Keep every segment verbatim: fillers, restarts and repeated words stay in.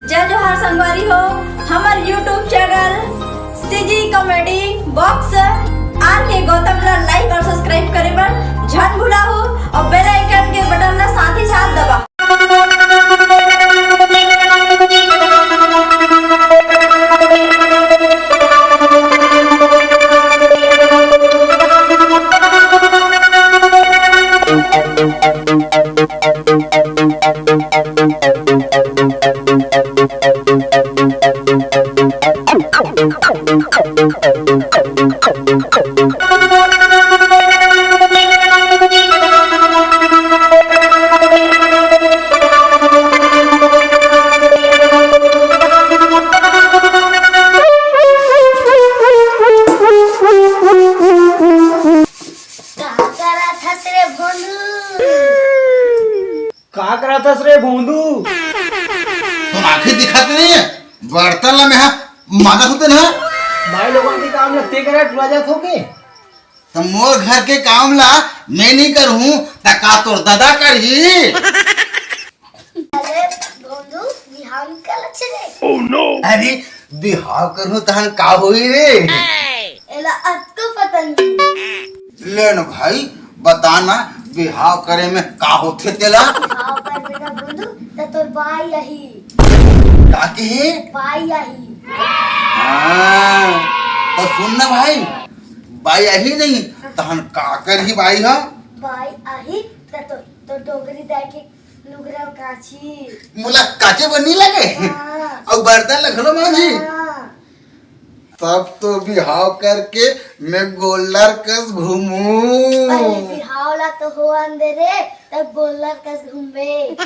जय जोहार संगवारी हो, हमर YouTube channel CG comedy box R K Gautam ला लाइक और सब्सक्राइब करे बर झन भुलाहू और बेल आइकन के बटन ला साथ ही साथ दबा। का करत हस रे भोंदू? का करत हस रे भोंदू? तुम आंखें दिखाते नहीं है, बर्तन ला मेहा मांजत होते ना। माई लोगन के काम ला ते करे टुरा जात हो के? त मोर घर के काम ला मैं नहीं करहूं, त का तोर दादा करही? अरे भोंदू, बिहाव निकल अच्छे रे। अरे, बिहाव करहूं तहन का होई रे? एला अतको पता नहीं। ले न भाई, बता ना, बिहाव करे में का होथे तेला? बिहाव करबे ना भोंदू, त तोर बाई आही। का कहे? बाई आही। हाँ, त सुन ना भाई, बाई आही नहीं, तहन का करही बाई ह? बाई आही, त तो, तो डोकरी दाई के लुगरा काची। मोला काचे बर नी लगे? हाँ। अउ बर्तन ल घलो मांजी? हाँ। तब तो बिहाव करके मैं गोल्लर कस घूमूं। पहले बिहाव ला तो होवन दे रे, तब गोल्लर कस घूमबे।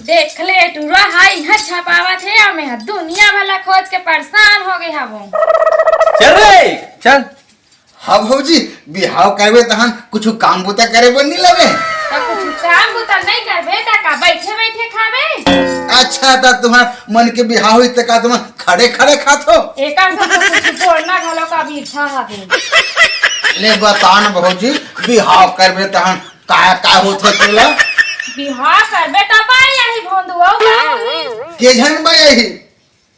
देख ले टुरा हा, इहाँ छपावत हे, अउ मैं ह दुनिया भर ला खोज के परेशान हो गे हवं। चल रे, चल। हाँ भौजी, बिहाव करबे तहन कुछु काम बुता करे बर नी लगे? त कुछु काम बुता नहीं करबे त का बैठे बैठे खाबे? अच्छा, त तुम्हार मन के बिहाव होई त का तुमन खड़े खड़े खात हो? एकर से तो कुछु बोलना घलो का भी इच्छा हवे। ले बता न भौजी, बिहाव करबे तहन का का होथे तेला? बिहाव करबे त बाई आही भोंदू, अउ का होही? के झन बाई आही?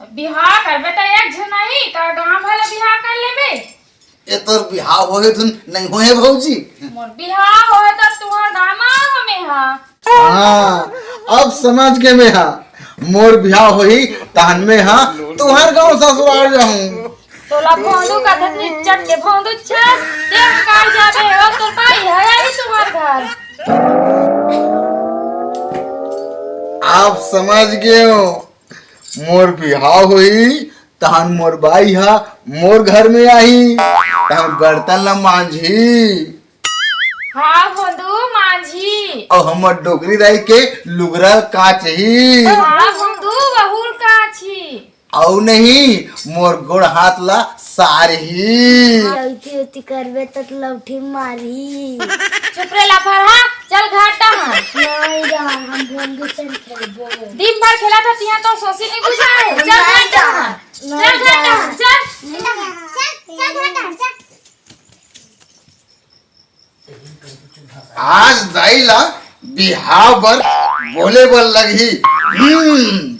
बिहाव करबे त एक झन आही, त गांव भर ला बिहाव कर लेबे। ए तोर बिहाव होहे धुन नहीं होहे भौजी? मोर बिहाव होहे त तुहर दामाद हो में हा। हाँ, अब समझ गे में हा। मोर बिहाव होही तहन में हा तुहर गांव ससुराल जाहूं। तोला भोंदू कथे त निच्चट के भोंदू छस, देख काल जाबे ओ तोर बाई ह आही तुहर घर। आप समझ गए हो, मोर बिहाव होही तहन मोर बाई ह मोर घर में आही, तहन बर्तन ला मांजही। हाँ भोंदू मांजही। अउ हमर डोकरी दाई के लुगरा काचही। हाँ भोंदू वहू ल काचही। अउ नहीं, मोर गोड़ हाथ ला सारही। अइती ओती करबे त लौठी मारही। चुप रे लाफरहा, चल घर टहन। नहीं जान, हम भोंदू संग खेलबो। दिन भर खेलत हस, इहाँ तो सोसी नहीं बुझाए। चल घर टहन। चल घर टहन, चल। चल, चल घर टहन, चल। आज दाई ला बिहाव बर बोले बर लगही। हम्म।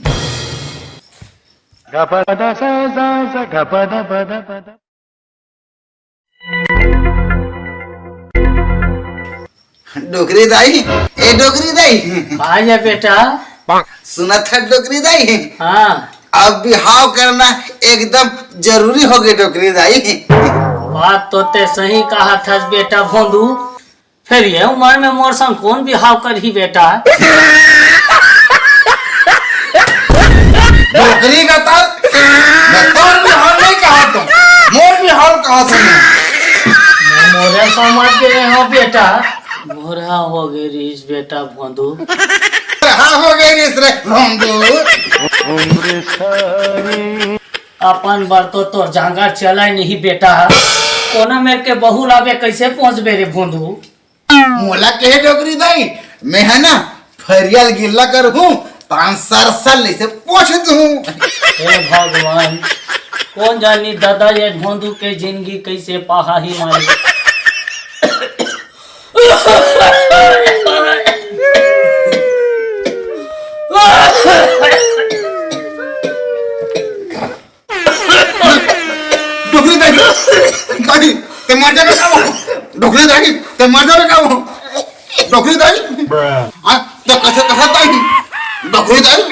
डोकरी दाई, ए डोकरी दाई। हाँ ये बेटा। सुनत ह डोकरी दाई? हाँ। अब बिहाव करना एकदम जरूरी हो गे डोकरी दाई। बात तो ते सही कहत हस बेटा भोंदू, फेर ये उमर में मोर संग कोन बिहाव करही बेटा? डोकरी का तर, मैं तोर बिहाव नहीं कहत हूँ, मोर बिहाव कहत हूँ। मोरे समझ गे हो बेटा, मोर हा हो गे रिहिस बेटा भोंदू। हाँ हो गे रिहिस रे भोंदू। अपन बर तो तोर जांगर चलय नहीं बेटा। कोना मेर के बहू लाबे कइसे पोंछबे रे भोंदू? मोला कहे डोकरी दाई, मैं ह ना फरिया ल गिल्ला करहूँ, तान सर सर ले से पोंछ दूँ। हे भगवान, कोन जानी दादा ये भोंदू के जिनगी कइसे पहाही मारे। ते मर जाबे का वो? डोकरी दाई, ते मर जाबे का वो? डोकरी दाई? हाँ, ते कइसे कहत दाई? डोकरी दाई?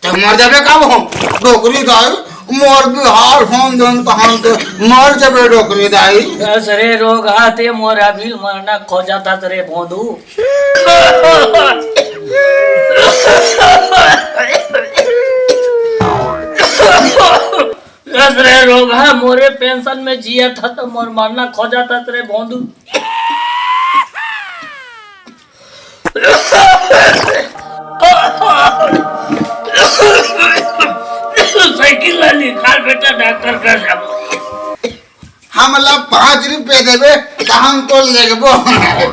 ते मर जाबे का वो? डोकरी दाई, मोर बिहार होन दे न तहान ते मर जाबे डोकरी दाई। बस रे रोगहा, ते मोर अभी मरना खोजत हस रे भोंदू। बस रे रोगहा, मोरे पेंशन में जियत हस त मोर मरना खोजत हस रे भोंदू। साइकिल ला निकाल बेटा, डॉक्टर का जाबो। हमला पाँच रुपया देबे, त हम तो लेगबो।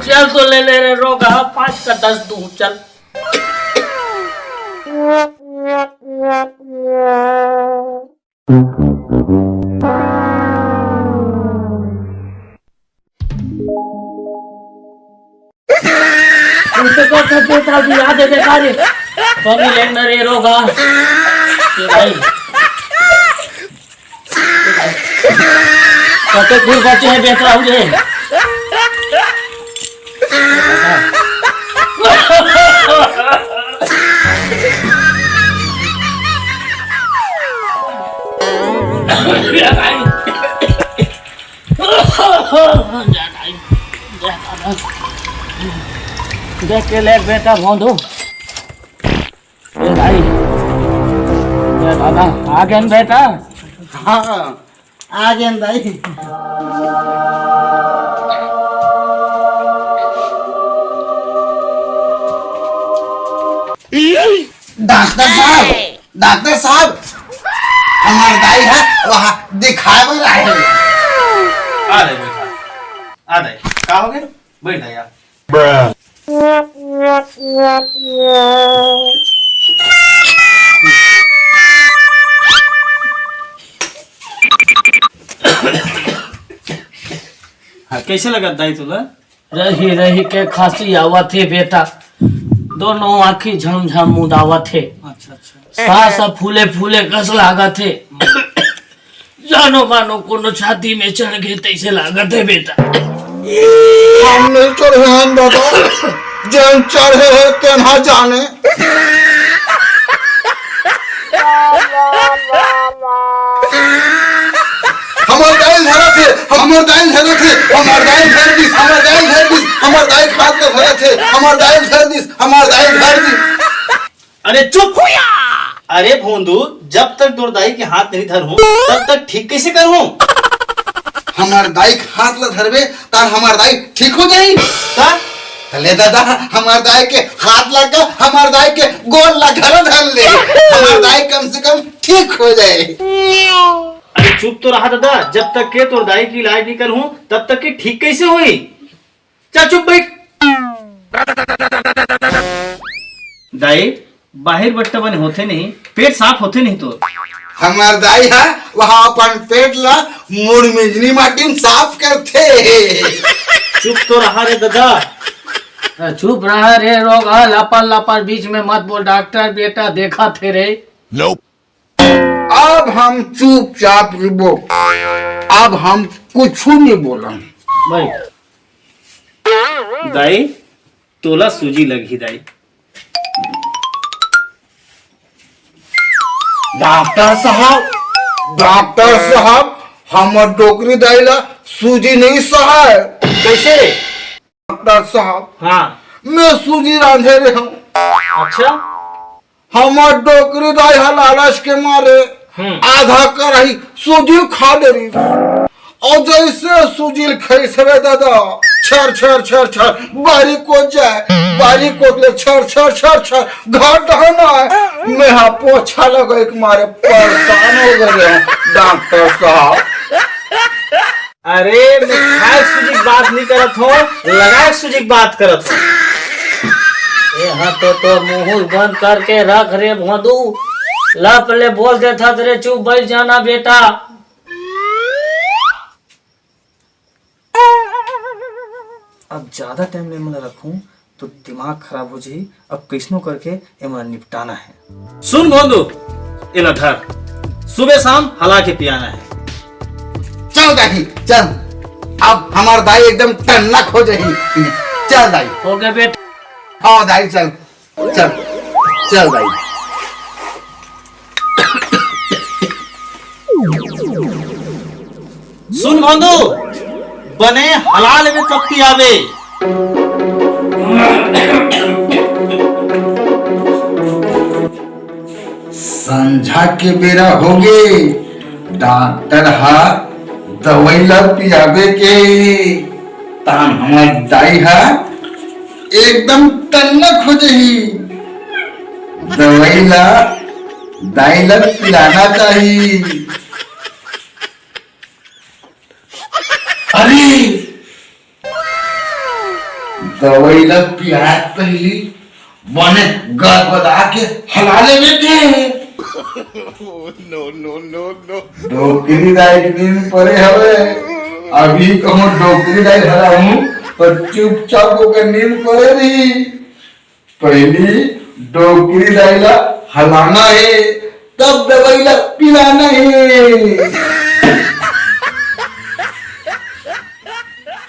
चल तो ले ले रे रोगहा, पाँच का दस दूँ, चल। उनसे कर सकते था कि याद है बेकार है। कभी लेन ना रे रोगहा। ये भाई। कते दूर बचे हैं बेटा, हो रे। देख के ले बेटा भोंदू। ए भाई, ए दादा, आ गए न बेटा? हाँ, आ गए न दाई। डॉक्टर साहब, डॉक्टर साहब, हमार दाई है, वहाँ दिखाए बर आए हैं। आ दाई बेटा, आ दाई, का हो गए? बैठ दाई, आ। हाँ, कैसे लगा दाई तुला? रही रही के खांसी आवत हे बेटा, दोनों आँखी झमझम मुदावत हे। अच्छा, अच्छा। सांस ह फूले फूले कस लागत हे। जानो मानो कोनो छाती में चढ़ गे तइसे लागत हे बेटा। हम नहीं चढ़े हन बाबा, जेन चढ़े हे तेन ह जाने। हमर दाई ल धरत हे, हमर दाई ल धरत हे, हमर दाई ल धर दिस, हमर दाई ल धर दिस, हमर दाई के हाथ ल धरत हे, हमर दाई ल धर दिस, हमर दाई ल धर दिस। अरे चुप! अरे भोंदू, जब तक तोर दाई के हाथ नहीं धरहूं, तब तक ठीक कैसे करहूं? हमर दाई के हाथ ल धरबे, त हमर दाई ठीक हो जाही। का? त ले दादा, हमर दाई के हाथ लगा, हमर दाई के गोड़ ला घलो धर ले। हमर दाई कम से कम ठीक हो जाए। अरे चुप तो रहा दादा, जब तक के तोर दाई के इलाज नहीं करहूं, तब तक के ठीक कैसे होही? चल चुप बैठ। दाई, बाहिर बट्टा बने होथे नहीं, पेट साफ होथे नहीं तोर। हमर दाई ह वहाँ अपन पेट ला मुड़ मिजनी माटी म साफ करथे। चुप तो रहा रे दादा। अ, चुप रहा रे रोगहा, लपर लपर बीच में मत बोल, डॉक्टर बेटा देखत हे रे। अब हम चुपचाप रिबो, अब हम कुछु नहीं बोलन। बैठ। दाई, तोला सूजी लगही दाई। डॉक्टर साहब, डॉक्टर साहब, हमर डोकरी दाई ला सूजी नहीं सहाय। कैसे रे? डॉक्टर साहब, हाँ। मैं सूजी रांधे रहे हूँ। अच्छा। हमर डोकरी दाई ह लालच के मारे हम्म। आधा कढ़ाई सूजी खा डरिस। अउ जइसे सूजी ल खइस हवे दादा, छर छर छर छर बारी कोत जाय, बारी कोत ले छर छर छर छर घर डहन आय। मैं हा पोछा लगई के मारे परेशान हो गए हूँ डॉक्टर साहब। अरे, मैं खाए सूजी के बात नहीं करत हूँ, लगाए सूजी के बात करत हूँ। ए हाँ तो तोर मुंह बंद करके रख रे भोंदू, लप ले बोल देथस रे, चुप बैठ जाना बेटा। अब ज्यादा टाइम ले एमन ला रखूं तो दिमाग खराब हो जाही। अब कैसनो करके एमन ला निपटाना है। सुन भोंदू, एला धर, सुबह शाम हला के पियाना है। चल दाई, चल। अब हमार दाई एकदम टन्नक हो जाही। चल दाई। ओके बेटा। हाँ दाई, चल, चल, चल दाई। सुन भोंदू, बने हला लेबे तब पियाबे। संझा के बेरा होगे, डॉक्टर ह दवाई ला पियाबे के, तान हमर दाई ह एकदम टन्नक हो जही। दवाई ला, दाई ला पिलाना चाही। अरे, दवाई ला पियात पहिली बने गदगदा के हला लेबे के। नो, नो, नो, नो। डोकरी दाई के नींद परे हवे, अभी कहूँ डोकरी दाई हलाहूँ, तो चुपचाप ओकर नींद परे रही। पहिली डोकरी दाई ला हलाना हे, तब दवाई ला पिलाना हे।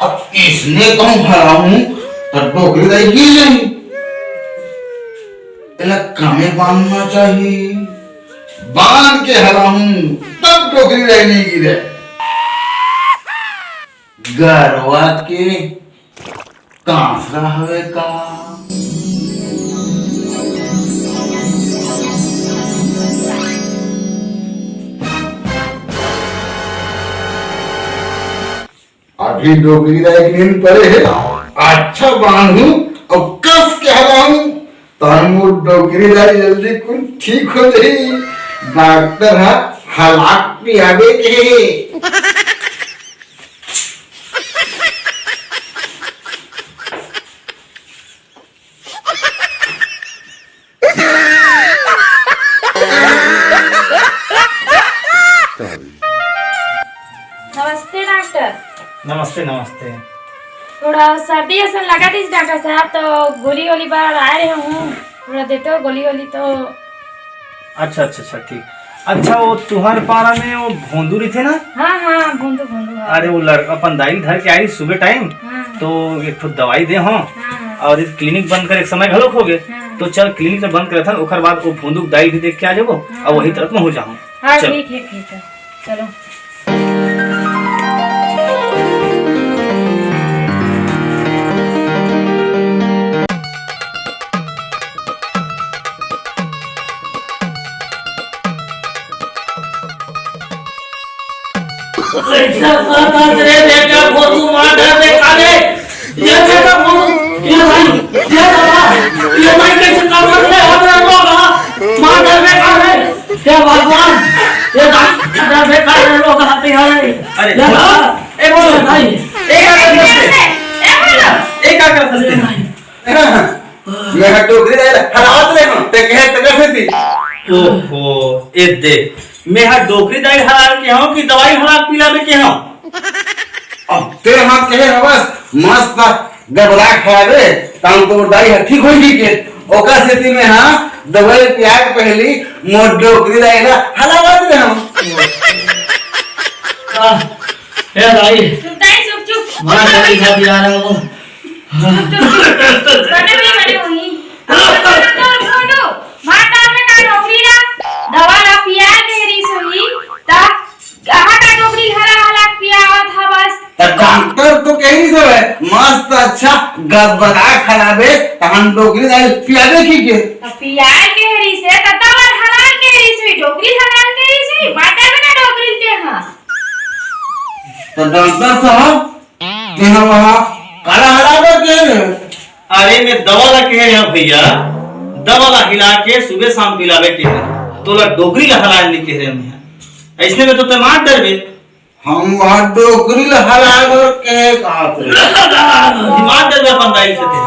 अब इसने कहूँ हलाहूँ, त डोकरी दाई गिर जाही। एला कामे बांधना चाही, बांध के हलाहूँ, तब डोकरी दाई नहीं गिरे। गरवा के कांसरा हवे का? अभी डोकरी दाई के नींद परे हे, अच्छा बांधू अउ कस के हलाहूँ, तहन मोर डोकरी दाई जल्दी कुन ठीक हो जाही। डॉक्टर ह हलाक पियाबे के हे। नमस्ते डॉक्टर। नमस्ते, नमस्ते। थोड़ा सर्दी असन लगत रहिस डॉक्टर साहब, तो गोली वोली बर आए रहे हूँ, थोड़ा देते हो गोली वोली तो। अच्छा, अच्छा, अच्छा, ठीक। अच्छा, वो तुहर पारा में वो भोंदू रहिथे ना? हाँ, हाँ, भोंदू, भोंदू, हाँ। अरे, वो लड़-, अपन दाई धर के आई सुबह टाइम, हाँ। तो एक ठो दवाई दे हो, हाँ, हाँ। और ये क्लिनिक बंद करे के समय घलोक हो गए, हाँ। तो चल क्लिनिक तो बंद करे था, ओकर बाद वो भोंदू के दाई भी देख के आ जाबो, हाँ, और वही हाँ। तरफ में हो जाऊँ। हाँ, चल। ठीक है, ठीक है, चलो। ऐसा का बात रे बेटा, भोंदू मार डाल दे काले। ये बेटा भोंदू, ये भाई, ये बाबा, ये भाई कैसे काम कर रहे हो रे लोग, हाँ? मार डाल दे काले। हे भगवान, ये भाई, मार डाल दे काले लोग, हाँ, ते यार। अरे, ये भोंदू, हाँ, ए भोंदू, ये भाई। ए का करत हस? ए भोंदू। ए का करत हस? ए भाई। मैं हा डोकरी दाई ला हलावत रहे हूँ, ते कहे ते कैसे थी? ओहो, ए दे, मैं हा डोकरी दाई हलावे के हूँ कि दवाई हला पिलावे के हूँ? अब ते हा कहे हवस, मस्त गबरा खावे, ताम तो दाई हा ठीक होई के, ओकर सेती में हा दवाई पिया के पहली मोर डोकरी दाई ला हलावत रहे हूँ। आह, ए दाई। चुप दाई, चुप, चुप। मार डाल दे काले यार वो। चुप, चुप, चुप। बने हुई, बने हुई। बोलो, बोलो, बोलो। मार डाल दे का डोकरी ला, दवा ला पिया के रही सोई, ता कहाँ का डोकरी हला हला पियावत हा बस। त डॉक्टर तो कही से है, मस्त अच्छा गदबदा खराबे, तहन डोकरी दाई पियाबे की के? त पिया के रही से, त दवा हला के रही सोई, डोकरी हला के रही सोई, बाटा में ना डोकरी के हाँ। त डॉक्टर साहब, तेहा वहाँ काला हला बर के रे? अरे, मैं दवा ला कहे रहे भैया, दवा ला हिला के सुबह शाम पिलावे के है, तोला डोकरी ला हलाए नहीं कहे रहे मैं। ऐसने में तो ते मार डरबे। हम वहाँ डोकरी ला हलाए बर के कहा थे। मार डरबे अपन दाई से ते।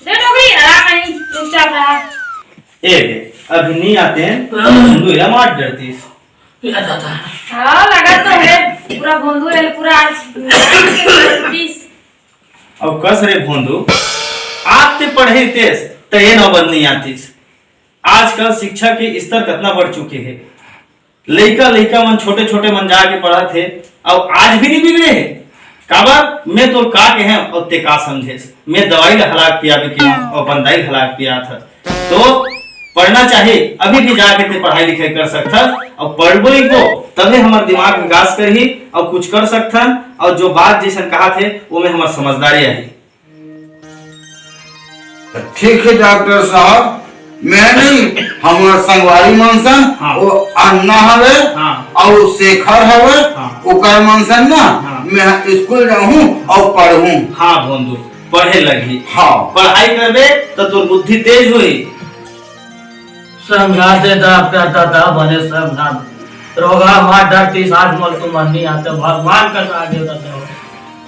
दे डोकरी, आराम नहीं, चुपचाप रहा। ए, अभी नहीं आते हैं, तू एला मार डरतीस। हाँ, लगा तो है, पूरा भोंदू रे, पूरा आज पीस। अब कस रे भोंदू, आप ते पढ़े तेस, त ये नौबत नहीं आतीस। आजकल शिक्षा के स्तर कितना बढ़ चुके हे। लइका, लइका मन छोटे, छोटे मन जाके पढ़त हे, अउ आज भी नहीं बिगड़े हे। काबर मैं तोर का कहे अउ ते का समझे? मैं दवाई ला हलाक पियाबे के हूँ अउ अपन दाई ला हलाक पियात हस। तो पढ़ना चाही, अभी भी जाके ते पढ़ाई लिखाई कर सकथस। अउ पढ़बो लिखबो तभे हमर दिमाग विकास करही अउ कुछ कर सकथन। अउ जो बात जैसन कहा थे वो में हमर समझदारी आही। ठीक है डॉक्टर साहब, मैं नहीं, हमार संगवारी मन सन, हाँ। वो अन्ना हवे, हाँ। अउ शेखर हवे, हाँ। ओकर मन सन ना, हाँ। मैं स्कूल जाहूँ अउ पढ़हूँ। हाँ भोंदू, पढ़े लगही। हाँ। पढ़ाई करबे त तोर बुद्धि तेज होही। समझा दे डॉक्टर दादा, बने समझा दे। रोगा मार डरती सास मल तुम नहीं आते, भगवान का साथ दे दादा।